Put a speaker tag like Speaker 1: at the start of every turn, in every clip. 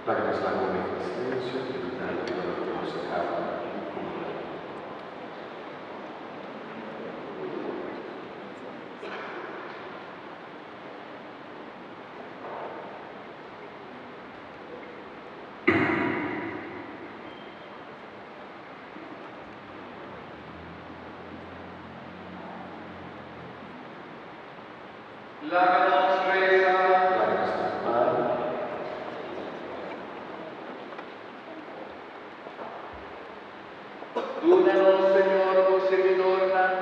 Speaker 1: Laga nos laga un momento di silencio i meditá riba loke nos a caba di comulgá.
Speaker 2: Laga nos resa.
Speaker 1: Laga nos ta para.
Speaker 2: Duna nos, Señor, bo sirbidornan,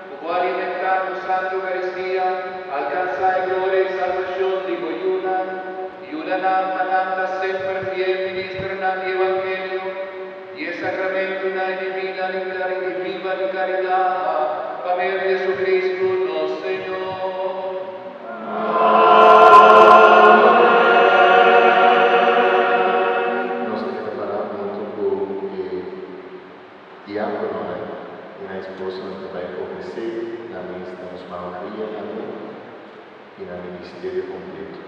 Speaker 2: ku bo a alimentá ku Santa Eucaristia, alkansá e gloria i salbashon di bo yunan. Yuda nan pa nan ta semper fiel ministernan di Evangelio i e sakramentunan di bida di di biba di karidat, pa medio di Jesucristo nos Señor.
Speaker 1: Nos ta keda pará huntu ku e diákononan i nan esposonan ta bai ofresé nan mes na nos Mama Maria tambe i nan ministerio kompleto.